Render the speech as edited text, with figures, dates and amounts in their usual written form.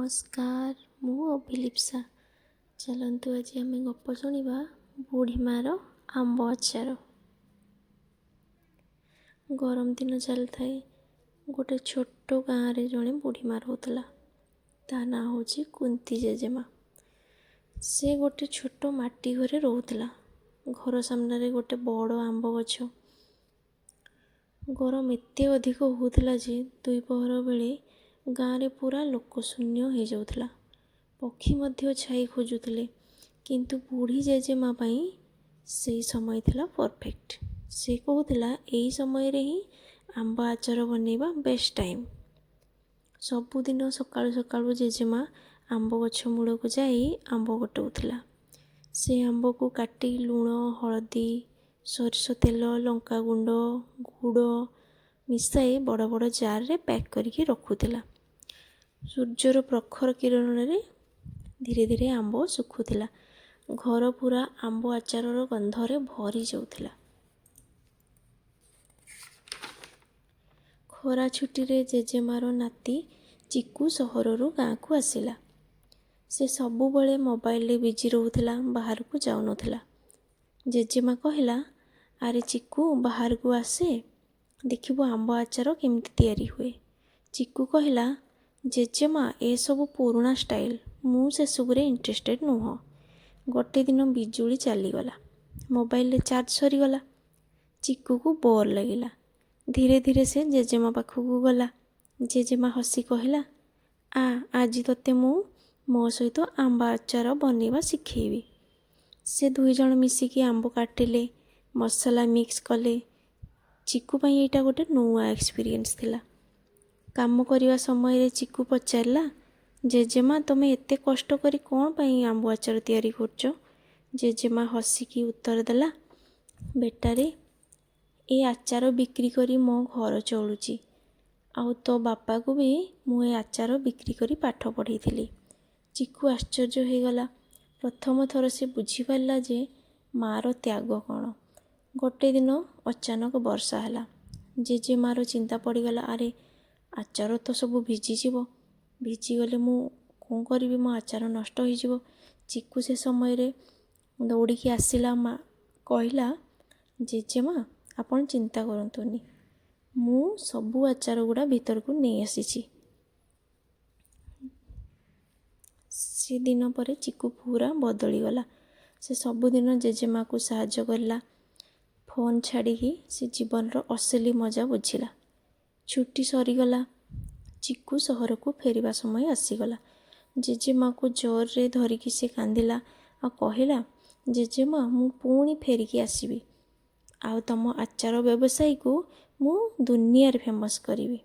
ନମସ୍କାର, ମୁଁ ଅଭିଲିପ୍ସା। ଚାଲନ୍ତୁ ଆଜି ଆମେ ଗପ ଶୁଣିବା, ବୁଢ଼ୀମାର ଆମ୍ବ ଆଚାର। ଗରମ ଦିନ ଚାଲିଥାଏ। ଗୋଟେ ଛୋଟ ଗାଁରେ ଜଣେ ବୁଢ଼ୀମା ରହୁଥିଲା। ତା ନାଁ ହେଉଛି କୁନ୍ତି ଜେଜେମା। ସେ ଗୋଟେ ଛୋଟ ମାଟି ଘରେ ରହୁଥିଲା। ଘର ସାମ୍ନାରେ ଗୋଟେ ବଡ଼ ଆମ୍ବ ଗଛ। ଗରମ ଏତେ ଅଧିକ ହେଉଥିଲା ଯେ ଦ୍ୱିପହର ବେଳେ ଗାଁରେ ପୁରା ଲୋକ ଶୂନ୍ୟ ହେଇଯାଉଥିଲା। ପକ୍ଷୀ ମଧ୍ୟ ଛାଇ ଖୋଜୁଥିଲେ। କିନ୍ତୁ ବୁଢ଼ୀ ଜେଜେମା ପାଇଁ ସେଇ ସମୟ ଥିଲା ପରଫେକ୍ଟ। ସେ କହୁଥିଲା, ଏଇ ସମୟରେ ହିଁ ଆମ୍ବ ଆଚାର ବନେଇବା ବେଷ୍ଟ ଟାଇମ୍। ସବୁଦିନ ସକାଳୁ ସକାଳୁ ଜେଜେମା ଆମ୍ବ ଗଛ ମୂଳକୁ ଯାଇ ଆମ୍ବ ଗୋଟାଉଥିଲା। ସେ ଆମ୍ବକୁ କାଟି ଲୁଣ, ହଳଦୀ, ସୋରିଷ ତେଲ, ଲଙ୍କାଗୁଣ୍ଡ, ଗୁଡ଼ ମିଶାଇ ବଡ଼ ବଡ଼ ଜାର୍ରେ ପ୍ୟାକ୍ କରିକି ରଖୁଥିଲା। ସୂର୍ଯ୍ୟର ପ୍ରଖର କିରଣରେ ଧୀରେ ଧୀରେ ଆମ୍ବ ଶୁଖୁଥିଲା। ଘର ପୁରା ଆମ୍ବ ଆଚାରର ଗନ୍ଧରେ ଭରି ଯାଉଥିଲା। ଖରା ଛୁଟିରେ ଜେଜେମାର ନାତି ଚିକୁ ସହରରୁ ଗାଁକୁ ଆସିଲା। ସେ ସବୁବେଳେ ମୋବାଇଲରେ ବିଜି ରହୁଥିଲା, ବାହାରକୁ ଯାଉନଥିଲା। ଜେଜେମା କହିଲା, ଆରେ ଚିକୁ, ବାହାରକୁ ଆସେ, ଦେଖିବୁ ଆମ୍ବ ଆଚାର କେମିତି ତିଆରି ହୁଏ। ଚିକୁ କହିଲା, ଜେଜେମା, ଏସବୁ ପୁରୁଣା ଷ୍ଟାଇଲ୍, ମୁଁ ସେସବୁରେ ଇଣ୍ଟରେଷ୍ଟେଡ଼ ନୁହଁ। ଗୋଟେ ଦିନ ବିଜୁଳି ଚାଲିଗଲା। ମୋବାଇଲରେ ଚାର୍ଜ ସରିଗଲା। ଚିକୁକୁ ବୋର୍ ଲାଗିଲା। ଧୀରେ ଧୀରେ ସେ ଜେଜେମା ପାଖକୁ ଗଲା। ଜେଜେମା ହସି କହିଲା, ଆ, ଆଜି ତୋତେ ମୁଁ ମୋ ସହିତ ଆମ୍ବ ଆଚାର ବନେଇବା ଶିଖେଇବି। ସେ ଦୁଇ ଜଣ ମିଶିକି ଆମ୍ବ କାଟିଲେ, ମସଲା ମିକ୍ସ କଲେ। ଚିକୁ ପାଇଁ ଏଇଟା ଗୋଟେ ନୂଆ ଏକ୍ସପିରିଏନ୍ସ ଥିଲା। କାମ କରିବା ସମୟରେ ଚିକୁ ପଚାରିଲା, ଜେଜେମା, ତୁମେ ଏତେ କଷ୍ଟ କରି କ'ଣ ପାଇଁ ଆମ୍ବ ଆଚାର ତିଆରି କରୁଛ? ଜେଜେମା ହସିକି ଉତ୍ତର ଦେଲା, ବେଟାରେ, ଏ ଆଚାର ବିକ୍ରି କରି ମୋ ଘର ଚଳୁଛି, ଆଉ ତୋ ବାପାକୁ ବି ମୁଁ ଏ ଆଚାର ବିକ୍ରି କରି ପାଠ ପଢ଼େଇଥିଲି। ଚିକୁ ଆଶ୍ଚର୍ଯ୍ୟ ହେଇଗଲା। ପ୍ରଥମ ଥର ସେ ବୁଝିପାରିଲା ଯେ ମାଆର ତ୍ୟାଗ କ'ଣ। ଗୋଟେ ଦିନ ଅଚାନକ ବର୍ଷା ହେଲା। ଜେଜେମାର ଚିନ୍ତା ପଡ଼ିଗଲା। ଆରେ, ଆଚାର ତ ସବୁ ଭିଜିଯିବ। ଭିଜିଗଲେ ମୁଁ କ'ଣ କରିବି? ମୋ ଆଚାର ନଷ୍ଟ ହେଇଯିବ। ଚିକୁ ସେ ସମୟରେ ଦୌଡ଼ିକି ଆସିଲା। ମା କହିଲା, ଜେଜେମା, ଆପଣ ଚିନ୍ତା କରନ୍ତୁନି, ମୁଁ ସବୁ ଆଚାର ଗୁଡ଼ା ଭିତରକୁ ନେଇ ଆସିଛି। ସେଦିନ ପରେ ଚିକୁ ପୁରା ବଦଳିଗଲା। ସେ ସବୁଦିନ ଜେଜେମାକୁ ସାହାଯ୍ୟ କରିଲା। ଫୋନ୍ ଛାଡ଼ିକି ସେ ଜୀବନର ଅସଲି ମଜା ବୁଝିଲା। ଛୁଟି ସରିଗଲା। ଚିକୁ ସହରକୁ ଫେରିବା ସମୟ ଆସିଗଲା। ଜେଜେମାକୁ ଜୋରରେ ଧରିକି ସେ କାନ୍ଦିଲା ଆଉ କହିଲା, ଜେଜେମା, ମୁଁ ପୁଣି ଫେରିକି ଆସିବି, ଆଉ ତମ ଆଚାର ବ୍ୟବସାୟୀକୁ ମୁଁ ଦୁନିଆରେ ଫେମସ୍ କରିବି।